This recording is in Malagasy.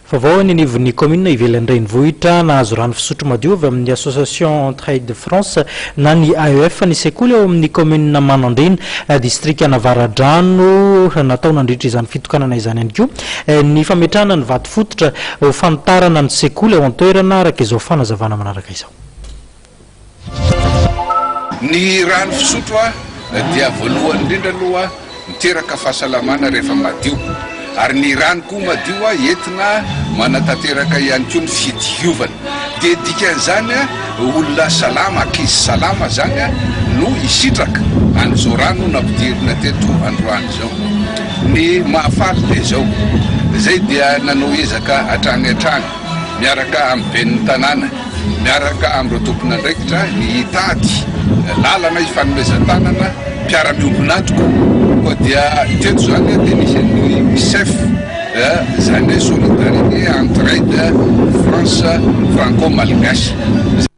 Vaovao eny anivon'ny kaominina ivelan'ny renivohitra, nahazo rano fisotro madio avy amin'ny Association Entraide France na ny AEF ny sekoly ao amin'ny kaominina Manandriana, distrikan'Avaradrano. Natao nandritra izany fitokanana izany ihany koa ny fametrahana ny vato fototra ho fanitarana ny sekoly ao an-toerana, araka izao fanazavana manaraka izao. Ny rano fisotro dia voalohany indrindra aloha miteraka fahasalamana rehefa madio ary ny rano koa madio entina manatanteraka ihany koa ny fidiovana dia dikan'izany olona salama, ankizy salama zany no hisitraka an'izao rano nampidirina teto androany izao. Ny mahafaly dia izao, izay dia nanao ezaka hatrany hatrany miaraka amin'ny ben'ny tanàna, miaraka amin'ireo tompon'andraikitra ny hitady lalana hifanomezan-tanana mpiara-miombon'antoka koa dia teto izany dia nisy an'ny UNICEF izany hoe Solidarité Entraide France Franco-Malgache.